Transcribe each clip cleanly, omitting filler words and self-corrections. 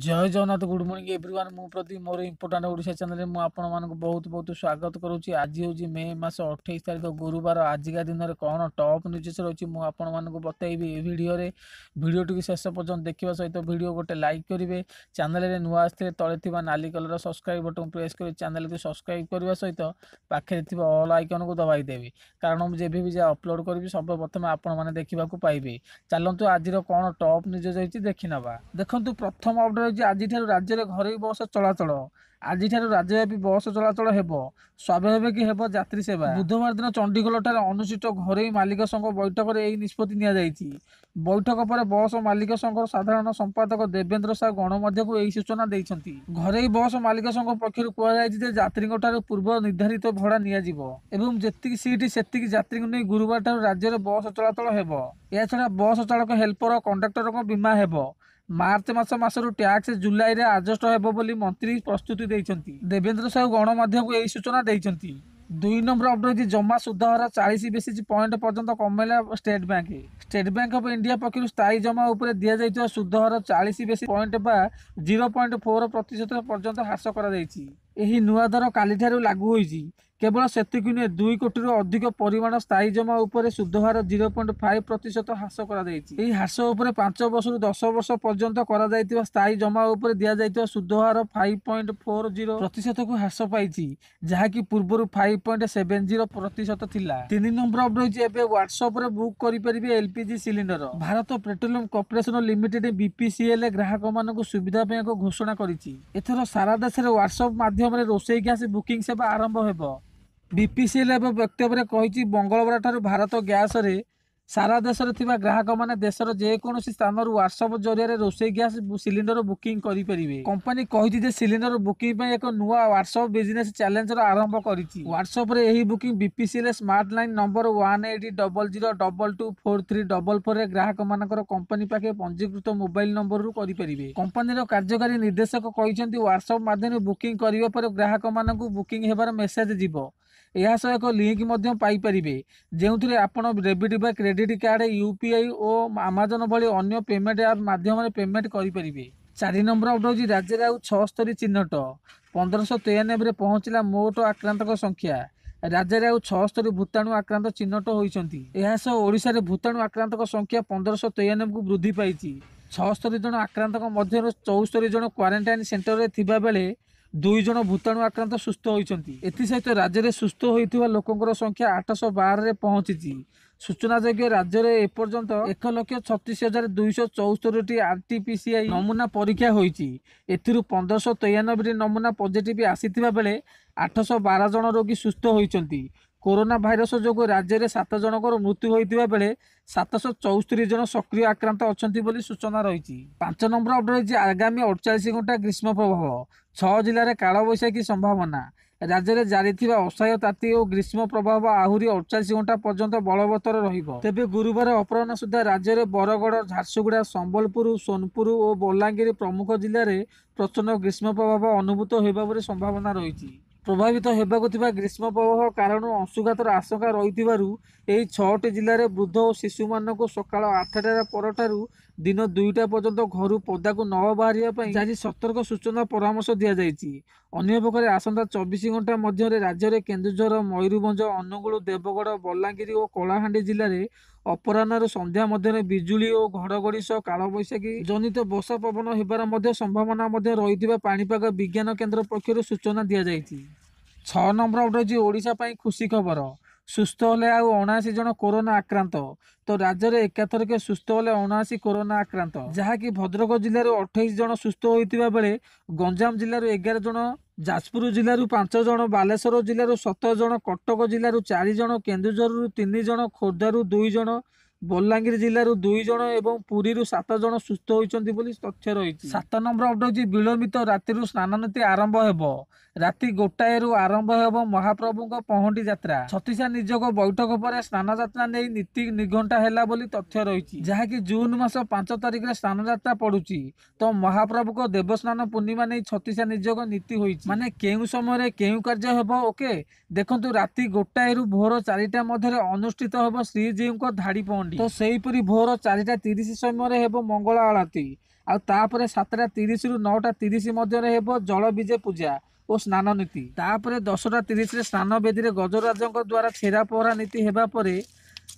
ଜୟ Jagannath, good morning everyone. ମୁଁ ପ୍ରଦୀପ, ମୋର important Odisha ଚ୍ୟାନେଲରେ ମୁଁ ଆପଣମାନଙ୍କୁ ବହୁତ ବହୁତ ସ୍ୱାଗତ କରୁଛି। ଆଜି ହେଉଛି ମେ ମାସ 28 ତାରିଖ, ଗୁରୁବାର। ଆଜିକା ଦିନରେ କ'ଣ ଟପ୍ ନ୍ୟୁଜେସ୍ ରହିଛି, ମୁଁ ଆପଣମାନଙ୍କୁ ବତାଇବି ଏ ଭିଡ଼ିଓରେ। ଭିଡ଼ିଓଟିକୁ ଶେଷ ପର୍ଯ୍ୟନ୍ତ ଦେଖିବା ସହିତ ଭିଡ଼ିଓ ଗୋଟେ ଲାଇକ୍ କରିବେ। ଚ୍ୟାନେଲରେ ନୂଆ ଆସିଥିଲେ ତଳେ ଥିବା ନାଲି କଲର ସବସ୍କ୍ରାଇବ୍ ବଟନ୍ ପ୍ରେସ୍ କରି ଚ୍ୟାନେଲକୁ ସବସ୍କ୍ରାଇବ୍ କରିବା ସହିତ ପାଖରେ ଥିବା ଅଲ୍ ଆଇକନ୍କୁ ଦବାଇ ଦେବେ, କାରଣ ମୁଁ ଯେବେ ବି ଯାହା ଅପଲୋଡ଼ କରିବି, ସର୍ବପ୍ରଥମେ ଆପଣମାନେ ଦେଖିବାକୁ ପାଇବେ। ଚାଲନ୍ତୁ, ଆଜିର କ'ଣ ଟପ୍ ନ୍ୟୁଜ୍ ରହିଛି ଦେଖିନେବା। ଦେଖନ୍ତୁ, ପ୍ରଥମ ଅପଡେଟ୍ ରହିଛି, ଆଜିଠାରୁ ରାଜ୍ୟରେ ଘରୋଇ ବସ ଚଳାଚଳ। ଆଜିଠାରୁ ରାଜ୍ୟବ୍ୟାପୀ ବସ ଚଳାଚଳ ହେବ, ସ୍ୱାଭାବିକ ହେବ ଯାତ୍ରୀ ସେବା। ବୁଧବାର ଦିନ ଚଣ୍ଡିଖୋଲଠାରେ ଅନୁଷ୍ଠିତ ଘରୋଇ ମାଲିକ ସଂଘ ବୈଠକରେ ଏହି ନିଷ୍ପତ୍ତି ନିଆଯାଇଛି। ବୈଠକ ପରେ ବସ ମାଲିକ ସଂଘର ସାଧାରଣ ସମ୍ପାଦକ ଦେବେନ୍ଦ୍ର ସାହୁ ଗଣମାଧ୍ୟମକୁ ଏହି ସୂଚନା ଦେଇଛନ୍ତି। ଘରୋଇ ବସ ମାଲିକ ସଂଘ ପକ୍ଷରୁ କୁହାଯାଇଛି ଯେ ଯାତ୍ରୀଙ୍କଠାରୁ ପୂର୍ବ ନିର୍ଦ୍ଧାରିତ ଭଡ଼ା ନିଆଯିବ ଏବଂ ଯେତିକି ସିଟ୍ ସେତିକି ଯାତ୍ରୀଙ୍କୁ ନେଇ ଗୁରୁବାରଠାରୁ ରାଜ୍ୟରେ ବସ ଚଳାଚଳ ହେବ। ଏହାଛଡ଼ା ବସ ଚାଳକ, ହେଲ୍ପର, କଣ୍ଡକ୍ଟରଙ୍କ ବୀମା ହେବ। ମାର୍ଚ୍ଚ ମାସରୁ ଟ୍ୟାକ୍ସ ଜୁଲାଇରେ ଆଡଜଷ୍ଟ ହେବ ବୋଲି ମନ୍ତ୍ରୀ ପ୍ରସ୍ତୁତି ଦେଇଛନ୍ତି। ଦେବେନ୍ଦ୍ର ସାହୁ ଗଣମାଧ୍ୟମକୁ ଏହି ସୂଚନା ଦେଇଛନ୍ତି। 2 ନମ୍ବର ଅପଡେଟ୍ ହେଉଛି, ଜମା ସୁଧହାର 40 ବେସିସ୍ ପଏଣ୍ଟ ପର୍ଯ୍ୟନ୍ତ କମାଇଲା state bank. State bank of India ପକ୍ଷରୁ ସ୍ଥାୟୀ ଜମା ଉପରେ ଦିଆଯାଇଥିବା ସୁଧହାର 40 ବେସିସ୍ ପଏଣ୍ଟ ବା 0.4% ପର୍ଯ୍ୟନ୍ତ ହ୍ରାସ କରାଯାଇଛି। ଏହି ନୂଆ ଦର କାଲିଠାରୁ ଲାଗୁ ହୋଇଛି। କେବଳ ସେତିକି ନୁହେଁ, 2 କୋଟିରୁ ଅଧିକ ପରିମାଣ ସ୍ଥାୟୀ ଜମା ଉପରେ ସୁଧହାର 0.5% ହ୍ରାସ କରାଯାଇଛି। ଏହି ହ୍ରାସ ଉପରେ 5 ବର୍ଷରୁ 10 ବର୍ଷ ପର୍ଯ୍ୟନ୍ତ କରାଯାଇଥିବା ସ୍ଥାୟୀ ଜମା ଉପରେ ଦିଆଯାଇଥିବା ସୁଧହାର 5.40%କୁ ହ୍ରାସ ପାଇଛି, ଯାହାକି ପୂର୍ବରୁ 5.70% ଥିଲା। 3 ନମ୍ବର ଅପଡେଟ୍ ରହିଛି, ଏବେ ହ୍ୱାଟ୍ସଆପରେ ବୁକ୍ କରିପାରିବେ LPG cylinder. Bharat petroleum corporation limited, BPCL, ଗ୍ରାହକମାନଙ୍କୁ ସୁବିଧା ପାଇଁ ଏକ ଘୋଷଣା କରିଛି। ଏଥର ସାରା ଦେଶରେ ହ୍ୱାଟ୍ସଆପ୍ ମାଧ୍ୟମରେ ରୋଷେଇ ଗ୍ୟାସ୍ ବୁକିଂ ସେବା ଆରମ୍ଭ ହେବ। ବିପିସିଏଲ୍ ଏବେ ବକ୍ତବ୍ୟରେ କହିଛି, ମଙ୍ଗଳବାର ଠାରୁ ଭାରତ ଗ୍ୟାସରେ ସାରା ଦେଶରେ ଥିବା ଗ୍ରାହକମାନେ ଦେଶର ଯେକୌଣସି ସ୍ଥାନରୁ ହ୍ୱାଟ୍ସଆପ୍ ଜରିଆରେ ରୋଷେଇ ଗ୍ୟାସ୍ ସିଲିଣ୍ଡର ବୁକିଂ କରିପାରିବେ। କମ୍ପାନୀ କହିଛି ଯେ ସିଲିଣ୍ଡର ବୁକିଂ ପାଇଁ ଏକ ନୂଆ ହ୍ୱାଟ୍ସଆପ୍ ବିଜନେସ୍ ଚ୍ୟାଲେଞ୍ଜର ଆରମ୍ଭ କରିଛି। ହ୍ୱାଟ୍ସଆପ୍ରେ ଏହି booking BPCL smart line number 1800224344ରେ ଗ୍ରାହକମାନଙ୍କର କମ୍ପାନୀ ପାଖେ ପଞ୍ଜୀକୃତ ମୋବାଇଲ ନମ୍ବରରୁ କରିପାରିବେ। କମ୍ପାନୀର କାର୍ଯ୍ୟକାରୀ ନିର୍ଦ୍ଦେଶକ କହିଛନ୍ତି, ହ୍ୱାଟ୍ସଆପ୍ ମାଧ୍ୟମରେ ବୁକିଂ କରିବା ପରେ ଗ୍ରାହକମାନଙ୍କୁ ବୁକିଂ ହେବାର ମେସେଜ ଯିବ। ଏହା ସହ ଏକ ଲିଙ୍କ ମଧ୍ୟ ପାଇପାରିବେ, ଯେଉଁଥିରେ ଆପଣ ଡେବିଟ୍ ବା କ୍ରେଡିଟ୍ କାର୍ଡ, ୟୁପିଆଇ ଓ ଆମାଜନ ଭଳି ଅନ୍ୟ ପେମେଣ୍ଟ ଆପ୍ ମାଧ୍ୟମରେ ପେମେଣ୍ଟ କରିପାରିବେ। 4 ନମ୍ବର ଅପଡେଟ୍ ହେଉଛି, ରାଜ୍ୟରେ ଆଉ 76 ଚିହ୍ନଟ, 1593ରେ ପହଞ୍ଚିଲା ମୋଟ ଆକ୍ରାନ୍ତଙ୍କ ସଂଖ୍ୟା। ରାଜ୍ୟରେ ଆଉ 76 ଭୂତାଣୁ ଆକ୍ରାନ୍ତ ଚିହ୍ନଟ ହୋଇଛନ୍ତି। ଏହା ସହ ଓଡ଼ିଶାରେ ଭୂତାଣୁ ଆକ୍ରାନ୍ତଙ୍କ ସଂଖ୍ୟା 1593କୁ ବୃଦ୍ଧି ପାଇଛି। 76 ଜଣ ଆକ୍ରାନ୍ତଙ୍କ ମଧ୍ୟରୁ 74 ଜଣ କ୍ୱାରେଣ୍ଟାଇନ୍ ସେଣ୍ଟରରେ ଥିବା ବେଳେ 2 ଜଣ ଭୂତାଣୁ ଆକ୍ରାନ୍ତ ସୁସ୍ଥ ହୋଇଛନ୍ତି। ଏଥିସହିତ ରାଜ୍ୟରେ ସୁସ୍ଥ ହୋଇଥିବା ଲୋକଙ୍କର ସଂଖ୍ୟା 812ରେ ପହଞ୍ଚିଛି। ସୂଚନାଯୋଗ୍ୟ, ରାଜ୍ୟରେ ଏପର୍ଯ୍ୟନ୍ତ 1,36,274ଟି ଆରଟିପିସିଆର ନମୁନା ପରୀକ୍ଷା ହୋଇଛି। ଏଥିରୁ 1593ଟି ନମୁନା ପଜିଟିଭ୍ ଆସିଥିବା ବେଳେ 812 ଜଣ ରୋଗୀ ସୁସ୍ଥ ହୋଇଛନ୍ତି। କରୋନା ଭାଇରସ ଯୋଗୁଁ ରାଜ୍ୟରେ 7 ଜଣଙ୍କର ମୃତ୍ୟୁ ହୋଇଥିବା ବେଳେ 774 ଜଣ ସକ୍ରିୟ ଆକ୍ରାନ୍ତ ଅଛନ୍ତି ବୋଲି ସୂଚନା ରହିଛି। 5 ନମ୍ବର ଅପଡେଟ୍ ରହିଛି, ଆଗାମୀ 48 ଘଣ୍ଟା ଗ୍ରୀଷ୍ମ ପ୍ରବାହ, 6 ଜିଲ୍ଲାରେ କାଳବୈଶାଖୀ ସମ୍ଭାବନା। ରାଜ୍ୟରେ ଜାରି ଥିବା ଅସହ୍ୟ ତାତି ଓ ଗ୍ରୀଷ୍ମ ପ୍ରବାହ ଆହୁରି 48 ଘଣ୍ଟା ପର୍ଯ୍ୟନ୍ତ ବଳବତ୍ତର ରହିବ। ତେବେ ଗୁରୁବାର ଅପରାହ୍ନ ସୁଦ୍ଧା ରାଜ୍ୟରେ ବରଗଡ଼, ଝାରସୁଗୁଡ଼ା, ସମ୍ବଲପୁର, ସୋନପୁର ଓ ବଲାଙ୍ଗୀର ପ୍ରମୁଖ ଜିଲ୍ଲାରେ ପ୍ରଚଣ୍ଡ ଗ୍ରୀଷ୍ମ ପ୍ରବାହ ଅନୁଭୂତ ହେବା ପରି ସମ୍ଭାବନା ରହିଛି। ପ୍ରଭାବିତ ହେବାକୁ ଥିବା ଗ୍ରୀଷ୍ମ ପ୍ରବାହ କାରଣରୁ ଅଂଶୁଘାତର ଆଶଙ୍କା ରହିଥିବାରୁ ଏହି 6ଟି ଜିଲ୍ଲାରେ ବୃଦ୍ଧ ଓ ଶିଶୁମାନଙ୍କୁ ସକାଳ 8ଟା ପରଠାରୁ ଦିନ 2ଟା ପର୍ଯ୍ୟନ୍ତ ଘରୁ ପଦାକୁ ନ ବାହାରିବା ପାଇଁ ଜାରି ସତର୍କ ସୂଚନା ପରାମର୍ଶ ଦିଆଯାଇଛି। ଅନ୍ୟପକ୍ଷରେ ଆସନ୍ତା 24 ଘଣ୍ଟା ମଧ୍ୟରେ ରାଜ୍ୟରେ କେନ୍ଦୁଝର, ମୟୂରଭଞ୍ଜ, ଅନୁଗୁଳ, ଦେବଗଡ଼, ବଲାଙ୍ଗୀର ଓ କଳାହାଣ୍ଡି ଜିଲ୍ଲାରେ ଅପରାହ୍ନରୁ ସନ୍ଧ୍ୟା ମଧ୍ୟରେ ବିଜୁଳି ଓ ଘଡ଼ଘଡ଼ି ସହ କାଳବୈଶାଖୀ ଜନିତ ବର୍ଷା ପବନ ହେବାର ମଧ୍ୟ ସମ୍ଭାବନା ମଧ୍ୟ ରହିଥିବା ପାଣିପାଗ ବିଜ୍ଞାନ କେନ୍ଦ୍ର ପକ୍ଷରୁ ସୂଚନା ଦିଆଯାଇଛି। 6 ନମ୍ବର ଅପଡେଟ୍ ହେଉଛି, ଓଡ଼ିଶା ପାଇଁ ଖୁସି ଖବର, ସୁସ୍ଥ ହେଲେ ଆଉ 79 ଜଣ କରୋନା ଆକ୍ରାନ୍ତ। ତ ରାଜ୍ୟରେ ଏକାଥରକେ ସୁସ୍ଥ ହେଲେ 79 କରୋନା ଆକ୍ରାନ୍ତ, ଯାହାକି ଭଦ୍ରକ ଜିଲ୍ଲାରୁ 28 ଜଣ ସୁସ୍ଥ ହୋଇଥିବା ବେଳେ ଗଞ୍ଜାମ ଜିଲ୍ଲାରୁ 11 ଜଣ, ଯାଜପୁର ଜିଲ୍ଲାରୁ 5 ଜଣ, ବାଲେଶ୍ୱର ଜିଲ୍ଲାରୁ 17 ଜଣ, କଟକ ଜିଲ୍ଲାରୁ 4 ଜଣ, କେନ୍ଦୁଝରରୁ 3 ଜଣ, ଖୋର୍ଦ୍ଧାରୁ 2 ଜଣ, ବଲାଙ୍ଗୀର ଜିଲ୍ଲାରୁ 2 ଜଣ ଏବଂ ପୁରୀରୁ 7 ଜଣ ସୁସ୍ଥ ହୋଇଛନ୍ତି ବୋଲି ତଥ୍ୟ ରହିଛି। 7 ନମ୍ବର ଅପଡେଟ୍ ହେଉଛି, ବିଳମ୍ବିତ ରାତିରୁ ସ୍ନାନ ନୀତି ଆରମ୍ଭ ହେବ। ରାତି 1ଟାରୁ ଆରମ୍ଭ ହେବ ମହାପ୍ରଭୁଙ୍କ ପହଣ୍ଡି ଯାତ୍ରା। ଛତିଶା ନିଯୋଗ ବୈଠକ ପରେ ସ୍ନାନ ଯାତ୍ରା ନେଇ ନୀତି ନିର୍ଘଣ୍ଟ ହେଲା ବୋଲି ତଥ୍ୟ ରହିଛି, ଯାହାକି ଜୁନ ମାସ 5 ତାରିଖରେ ସ୍ନାନ ଯାତ୍ରା ପଡୁଛି। ତ ମହାପ୍ରଭୁଙ୍କ ଦେବସ୍ନାନ ପୂର୍ଣ୍ଣିମା ନେଇ ଛତିଶା ନିଯୋଗ ନୀତି ହୋଇଛି, ମାନେ କେଉଁ ସମୟରେ କେଉଁ କାର୍ଯ୍ୟ ହେବ। ଓକେ, ଦେଖନ୍ତୁ, ରାତି 1ଟାରୁ ଭୋର 4ଟା ମଧ୍ୟରେ ଅନୁଷ୍ଠିତ ହେବ ଶ୍ରୀଜୀଉଙ୍କ ଧାଡ଼ି ପହଣ୍ଡି। ତ ସେହିପରି ଭୋର 4:30 ସମୟରେ ହେବ ମଙ୍ଗଳ ଆଳତୀ। ଆଉ ତାପରେ 7:30ରୁ 9:30 ମଧ୍ୟରେ ହେବ ଜଳବିଜେ ପୂଜା ଓ ସ୍ନାନ ନୀତି। ତାପରେ 10:30ରେ ସ୍ନାନ ବେଦୀରେ ଗଜରାଜଙ୍କ ଦ୍ୱାରା ଛେରା ପହଁରା ନୀତି ହେବା ପରେ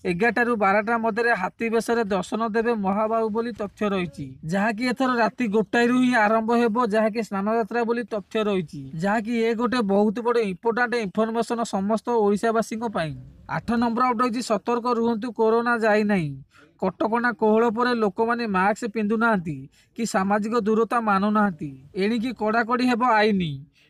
11ଟାରୁ 12ଟା ମଧ୍ୟରେ ହାତୀ ବେଶରେ ଦର୍ଶନ ଦେବେ ମହାବାହୁ ବୋଲି ତଥ୍ୟ ରହିଛି। ଯାହାକି ଏଥର ରାତି 1ଟାରୁ ହିଁ ଆରମ୍ଭ ହେବ, ଯାହାକି ସ୍ନାନଯାତ୍ରା ବୋଲି ତଥ୍ୟ ରହିଛି। ଯାହାକି ଏ ଗୋଟେ ବହୁତ ବଡ଼ ଇମ୍ପୋର୍ଟାଣ୍ଟ ଇନଫର୍ମେସନ ସମସ୍ତ ଓଡ଼ିଶାବାସୀଙ୍କ ପାଇଁ। 8 ନମ୍ବର ଅପଡେଟ୍ ରହିଛି, ସତର୍କ ରୁହନ୍ତୁ, କରୋନା ଯାଇନାହିଁ। କଟକଣା କୋହଳ ପରେ ଲୋକମାନେ ମାସ୍କ ପିନ୍ଧୁନାହାନ୍ତି କି ସାମାଜିକ ଦୂରତା ମାନୁନାହାନ୍ତି। ଏଣିକି କଡ଼ାକଡ଼ି ହେବ ଆଇନ,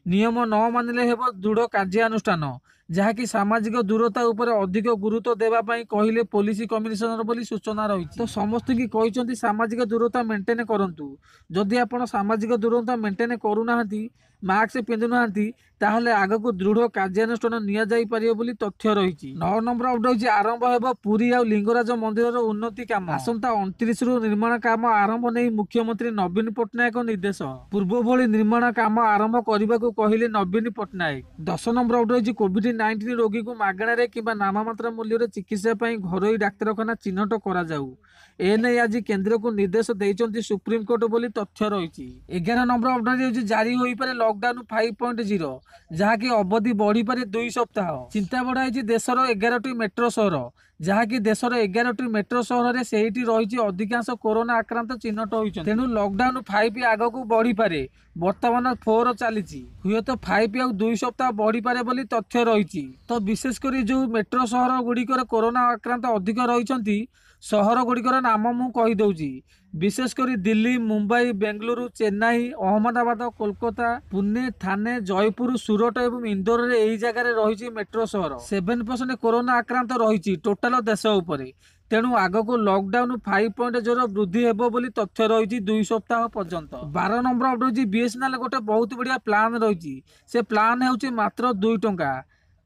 ନିୟମ ନ ମାନିଲେ ହେବ ଦୃଢ଼ କାର୍ଯ୍ୟାନୁଷ୍ଠାନ। ଯାହାକି ସାମାଜିକ ଦୂରତା ଉପରେ ଅଧିକ ଗୁରୁତ୍ୱ ଦେବା ପାଇଁ କହିଲେ ପୋଲିସ କମିଶନର ବୋଲି ସୂଚନା ରହିଛି। ତ ସମସ୍ତଙ୍କୁ କହିଛନ୍ତି ସାମାଜିକ ଦୂରତା ମେଣ୍ଟେନ କରନ୍ତୁ। ଯଦି ଆପଣ ସାମାଜିକ ଦୂରତା ମେଣ୍ଟେନ କରୁନାହାନ୍ତି, ମାସ୍କ ପିନ୍ଧୁନାହାନ୍ତି, ତାହେଲେ ଆଗକୁ ଦୃଢ଼ କାର୍ଯ୍ୟାନୁଷ୍ଠାନ ନିଆଯାଇପାରିବ ବୋଲି ତଥ୍ୟ ରହିଛି। 9 ନମ୍ବର ଅପଡେଟ୍ ହେଉଛି, ଆରମ୍ଭ ହେବ ପୁରୀ ଆଉ ଲିଙ୍ଗରାଜ ମନ୍ଦିରର ଉନ୍ନତି କାମ। ଆସନ୍ତା 29ରୁ ନିର୍ମାଣ କାମ ଆରମ୍ଭ ନେଇ ମୁଖ୍ୟମନ୍ତ୍ରୀ ନବୀନ ପଟ୍ଟନାୟକ ନିର୍ଦ୍ଦେଶ। ପୂର୍ବ ଭଳି ନିର୍ମାଣ କାମ ଆରମ୍ଭ କରିବାକୁ କହିଲେ ନବୀନ ପଟ୍ଟନାୟକ। 10 ନମ୍ବର ଅପଡେଟ୍ ରହିଛି, କୋଭିଡ-19 ରୋଗୀଙ୍କୁ ମାଗଣାରେ କିମ୍ବା ନାମମାତ୍ର ମୂଲ୍ୟରେ ଚିକିତ୍ସା ପାଇଁ ଘରୋଇ ଡାକ୍ତରଖାନା ଚିହ୍ନଟ କରାଯାଉ। ଏନେଇ ଆଜି କେନ୍ଦ୍ରକୁ ନିର୍ଦ୍ଦେଶ ଦେଇଛନ୍ତି ସୁପ୍ରିମକୋର୍ଟ ବୋଲି ତଥ୍ୟ ରହିଛି। 11 ନମ୍ବର ଅପଡେଟ୍ ହେଉଛି, ଜାରି ହୋଇପାରେ ଲକଡାଉନ 5.0, ଯାହାକି ଅବଧି ବଢ଼ିପାରେ 2 ସପ୍ତାହ। ଚିନ୍ତା ବଢ଼ାଇଛି ଦେଶର 11ଟି ମେଟ୍ରୋ ସହର, ଯାହାକି ଦେଶର 11ଟି ମେଟ୍ରୋ ସହରରେ ସେଇଠି ରହିଛି ଅଧିକାଂଶ କରୋନା ଆକ୍ରାନ୍ତ ଚିହ୍ନଟ ହୋଇଛନ୍ତି। ତେଣୁ ଲକଡାଉନ 5 ଆଗକୁ ବଢ଼ିପାରେ। ବର୍ତ୍ତମାନ 4 ଚାଲିଛି, ହୁଏତ 5 ଆଉ 2 ସପ୍ତାହ ବଢ଼ିପାରେ ବୋଲି ତଥ୍ୟ ରହିଛି। ତ ବିଶେଷ କରି ଯେଉଁ ମେଟ୍ରୋ ସହର ଗୁଡ଼ିକରେ କରୋନା ଆକ୍ରାନ୍ତ ଅଧିକ ରହିଛନ୍ତି, ସହର ଗୁଡ଼ିକର ନାମ ମୁଁ କହିଦେଉଛି। ବିଶେଷ କରି ଦିଲ୍ଲୀ, ମୁମ୍ବାଇ, ବେଙ୍ଗାଲୁରୁ, ଚେନ୍ନାଇ, ଅହମ୍ମଦାବାଦ, କୋଲକାତା, ପୁନେ, ଥାନେ, ଜୟପୁର, ସୁରଟ ଏବଂ ଇନ୍ଦୋରରେ ଏହି ଜାଗାରେ ରହିଛି ମେଟ୍ରୋ ସହର। 7% କରୋନା ଆକ୍ରାନ୍ତ ରହିଛି ଟୋଟାଲ ଦେଶ ଉପରେ। ତେଣୁ ଆଗକୁ ଲକଡାଉନ 5.0 ବୃଦ୍ଧି ହେବ ବୋଲି ତଥ୍ୟ ରହିଛି 2 ସପ୍ତାହ ପର୍ଯ୍ୟନ୍ତ। 12 ନମ୍ବର ଅପଡେଟ୍ ହେଉଛି, ବିଏସ୍ଏନ୍ଏଲ୍ ଗୋଟେ ବହୁତ ବଢ଼ିଆ ପ୍ଲାନ୍ ରହିଛି। ସେ ପ୍ଲାନ୍ ହେଉଛି ମାତ୍ର 2 ଟଙ୍କା।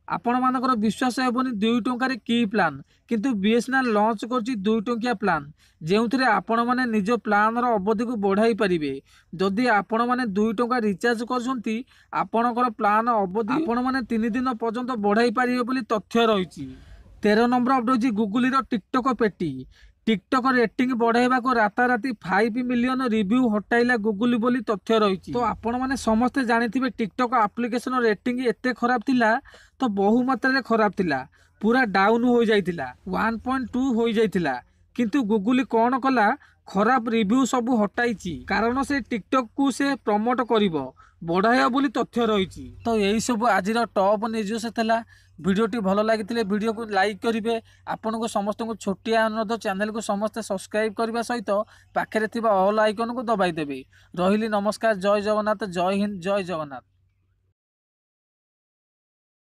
ଆପଣମାନଙ୍କର ବିଶ୍ୱାସ ହେବନି 2 ଟଙ୍କାରେ କି ପ୍ଲାନ୍, କିନ୍ତୁ ବିଏସ୍ଏନ୍ଏଲ୍ ଲଞ୍ଚ କରିଛି 2 ଟଙ୍କିଆ ପ୍ଲାନ୍, ଯେଉଁଥିରେ ଆପଣମାନେ ନିଜ ପ୍ଲାନ୍ର ଅବଧିକୁ ବଢ଼ାଇ ପାରିବେ। ଯଦି ଆପଣମାନେ 2 ଟଙ୍କା ରିଚାର୍ଜ କରୁଛନ୍ତି, ଆପଣଙ୍କର ପ୍ଲାନ୍ ଅବଧି ଆପଣମାନେ 3 ଦିନ ପର୍ଯ୍ୟନ୍ତ ବଢ଼ାଇ ପାରିବେ ବୋଲି ତଥ୍ୟ ରହିଛି। 13 ନମ୍ବର ଅପଡେଟ୍ ହେଉଛି, ଗୁଗୁଲର ଟିକଟକ୍ ପେଟି। ଟିକଟକ୍ ରେଟିଂ ବଢ଼ାଇବାକୁ ରାତାରାତି 5 ମିଲିୟନ ରିଭ୍ୟୁ ହଟାଇଲା ଗୁଗୁଲ ବୋଲି ତଥ୍ୟ ରହିଛି। ତ ଆପଣମାନେ ସମସ୍ତେ ଜାଣିଥିବେ ଟିକଟକ୍ ଆପ୍ଲିକେସନ ରେଟିଂ ଏତେ ଖରାପ ଥିଲା, ତ ବହୁ ମାତ୍ରାରେ ଖରାପ ଥିଲା, ପୁରା ଡାଉନ୍ ହୋଇଯାଇଥିଲା, 1.2 ହୋଇଯାଇଥିଲା। କିନ୍ତୁ ଗୁଗୁଲ କ'ଣ କଲା, ଖରାପ ରିଭ୍ୟୁ ସବୁ ହଟାଇଛି, କାରଣ ସେ ଟିକଟକ୍କୁ ସେ ପ୍ରମୋଟ କରିବ, ବଢ଼ାଇବ ବୋଲି ତଥ୍ୟ ରହିଛି। ତ ଏଇସବୁ ଆଜିର ଟପ୍ ନ୍ୟୁଜ୍ ଥିଲା। ଭିଡ଼ିଓଟି ଭଲ ଲାଗିଥିଲେ ଭିଡ଼ିଓକୁ ଲାଇକ୍ କରିବେ। ଆପଣଙ୍କୁ ସମସ୍ତଙ୍କୁ ଛୋଟିଆ ଅନୁରୋଧ, ଚ୍ୟାନେଲକୁ ସମସ୍ତେ ସବସ୍କ୍ରାଇବ୍ କରିବା ସହିତ ପାଖରେ ଥିବା ଅଲ୍ ଆଇକନ୍କୁ ଦବାଇ ଦେବେ। ରହିଲି, ନମସ୍କାର, ଜୟ ଜଗନ୍ନାଥ, ଜୟ ହିନ୍ଦ, ଜୟ ଜଗନ୍ନାଥ।